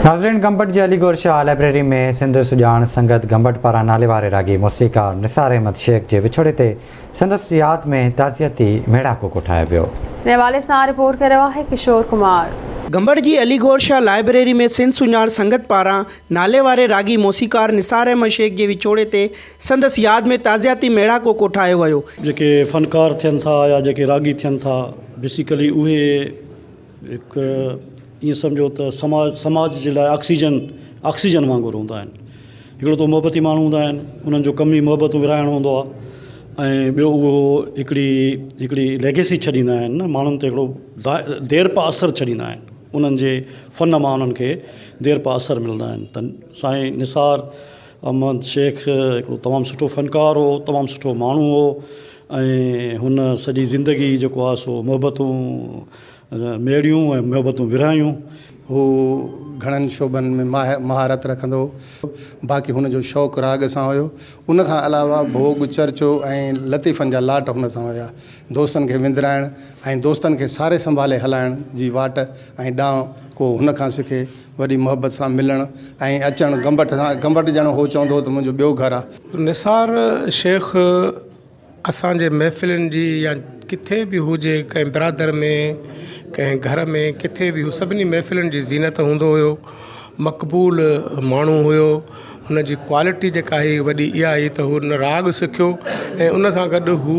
ناظرين گمبٽ جي علي گور شاهه لائبريري ۾ سنڌ سڄاڻ سنگت گمبٽ پاران ناليواري راڳي موسيقار نثار احمد شيخ جي وڇوڙي تي سندس ياد ۾ تعزيتي ميڙاڪو ڪوٺايو ويو. ان حوالي سان رپورٽ ڪري رهيو آهي ڪشور ڪمار. گمبٽ جي علي گور شاهه لائبريري ۾ سنڌ سڃاڻ سنگت پاران ناليواري راڳي موسيقار نثار احمد شيخ جي وڇوڙي تي سندس ياد ۾ تعزيتي ميڙاڪو ڪوٺايو ويو. جيڪي فنڪار ٿين ٿا يا جيڪي راڳي ٿين ٿا بيسيڪلي اهي هڪ ائين سمجهو ته سماج سماج جي لاء آڪسيجن آڪسيجن وانگر هوندا آهن هڪڙو ته محبتي ماڻهو هوندا آهن انهن جو ڪم ئي محبتون ورهائڻ هوندو آهي ۽ ٻيو اهو هڪڙي هڪڙي ليگيسي ڇڏيندا آهن نه ماڻهن تي هڪڙو دير پا اثر ڇڏيندا آهن انهن جي فن مان انهن کي دير پا اثر ملندا آهن ته سائين نثار احمد شيخ هڪڙو تمام سٺو فنڪار هو تمام سٺو ماڻهو هو ۽ هن سڄي زندگي جيڪو آهي سو محبتون ميڙيون ۽ محبتون ورهايون. هو گهڻن شعبن ۾ مهارت رکندو هو. باقي هن جو شوق راڳ سان هيو. ان کان علاوه ڀوڳ، چرچو ۽ لطيفن جا لاٽ هن سان هيا. دوستن کي وندرائڻ ۽ دوستن کي ساري سنڀالي هلائڻ جي واٽ ۽ ڏانء ڪو هن کان سکي. وڏي محبت سان ملڻ ۽ اچڻ گمبٽ سان گمبٽ ڄڻ هو چوندو هو ته منهنجو ٻيو گهر آ. نثار شيخ اسان جي محفلن جي يا ڪٿي به هجي ڪنهن برادر ۾ ڪنهن گهر ۾ ڪٿي به هو سڀني محفلن جي زينت هوندو هيو مقبول ماڻهو هيو هن جي ڪوالٽي جيڪا هئي وڏي اها هئي ته هن راڳ سکيو ۽ ان سان گڏ هو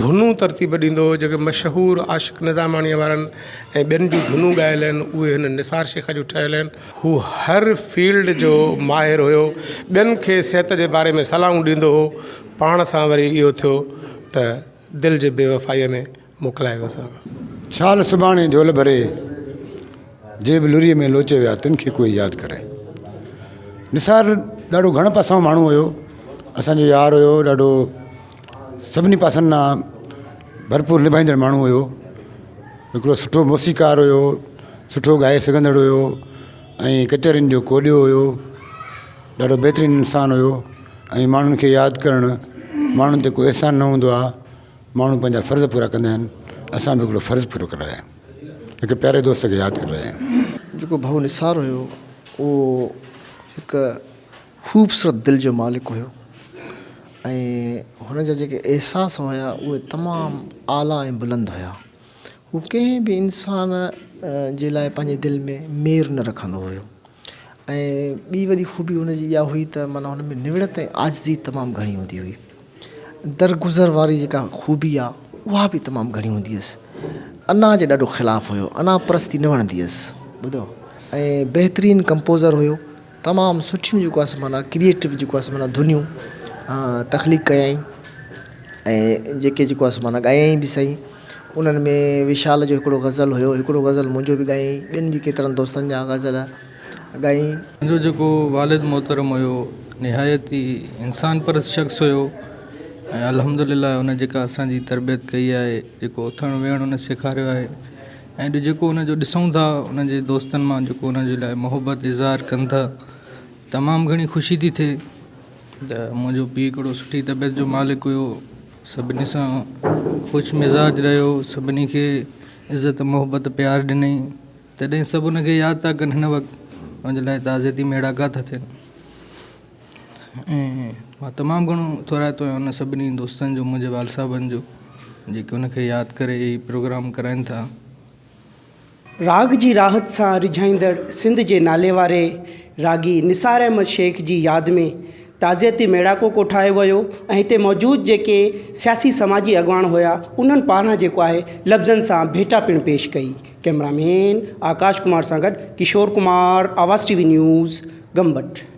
ڌنون ترتيب ڏيندو هو جيڪي مشهور عاشق نظاماڻيء وارن ۽ ٻين جون ڌنون ڳايل آهن اهي هن نثار شيخ جون ٺهيل آهن هو هر فيلڊ جو ماهر هيو ٻين کي صحت جي باري ۾ صلاحون ڏيندو هو پاڻ سان وري اهو ٿيو ته دل جي بي وفائيء ۾ موڪلائي ويو اسان کان. ڇال سڀاڻي جهول ڀري، جي به لريء ۾ لوچي ويا تن کي ڪوئي ياد ڪري. نثار ڏاڍو گهڻ پاسائون ماڻهو هيو، اسان جو يار هيو، ڏاڍو سڀني پاسن ڏانهن ڀرپور نڀائيندڙ ماڻهو هيو. هڪڙو سٺو موسيقار هيو، سٺو ڳائي سگهندڙ هيو ۽ ڪچهرين جو ڪوڏيو هيو. ڏاڍو بهترين انسان هيو ۽ ماڻهن کي ياد ڪرڻ ماڻهن تي ڪو احسان نه هوندو آهي ماڻهو پنهنجا فرض پورا ڪندا آهن اسان به هڪڙو فرض پورو ڪري رهيا آهيون هڪ پياري دوست کي ياد ڪري رهيا آهيون. جيڪو ڀائو نثار هيو اهو هڪ خوبصورت دل جو مالڪ هيو ۽ هن جا جيڪي احساس هيا اهي تمام اعليٰ ۽ بلند هيا هو ڪنهن به انسان جي لاء پنهنجي دل ۾ مير نه رکندو هيو ۽ ٻي وڏي خوبي هن جي اها هئي ته معنيٰ هن ۾ نوڙت ۽ عاجزي تمام گهڻي هوندي هئي. درگذر واري جيڪا خوبي آ اها به تمام گهڻي هوندي هيس. انا جي ڏاڍو خلاف هيو، انا پرستي نه وڻندي هيس ٻڌو ۽ بهترين ڪمپوزر هيو تمام سٺيون جيڪو آ سو معنيٰ ڪريئيٽو جيڪو آ سو معنيٰ ڌنيون تخليق ڪيائين ۽ جيڪي جيڪو آ سو معنيٰ ڳايائين به سهي. انهن ۾ وشال جو هڪڙو غزل هيو، هڪڙو غزل منهنجو به ڳايائين، ٻين به ڪيترن دوستن جا غزل ڳايائين. منهنجو جيڪو والد محترم هيو نهايت ئي انسان پرست شخص هيو ۽ الحمد لله ان جيڪا اسان جي تربيت ڪئي آهي جيڪو اٿڻ ويهڻ ان سيکاريو آهي ۽ اڄ جيڪو ان جو ڏسون ٿا ان جي دوستن مان جيڪو ان جي لاء محبت اظهار ڪن ٿا تمام گهڻي خوشي ٿي ٿئي ته منهنجو پيء هڪڙو سٺي طبيعت جو مالڪ هيو سڀني سان خوش مزاج رهيو سڀني کي عزت محبت پيار ڏنائين تڏهن سڀ ان کي ياد ٿا ڪن هن وقت ان جي لاء تعزيتي ميڙاڪا ٿا ٿين ۽ مان تمام گهڻو ٿورائتو آهيان ان سڀني دوستن جو منهنجي والد صاحبن جو جيڪي ان کي ياد ڪري هي پروگرام ڪرائين ٿا. راڳ جي راحت سان ريجهائيندڙ سنڌ جي ناليواري راڳي نثار احمد شيخ جي ياد ۾ تعزيتي ميڙاڪو ڪوٺايو ويو ۽ هتي موجود جيڪي سياسي سماجي اڳواڻ هيا انهن پاران جيڪو آهي لفظن سان ڀيٽا پڻ پيش ڪئي ڪئميرا مين آڪاش ڪمار سان گڏ Kishore Kumar Awaz T V news Gambat.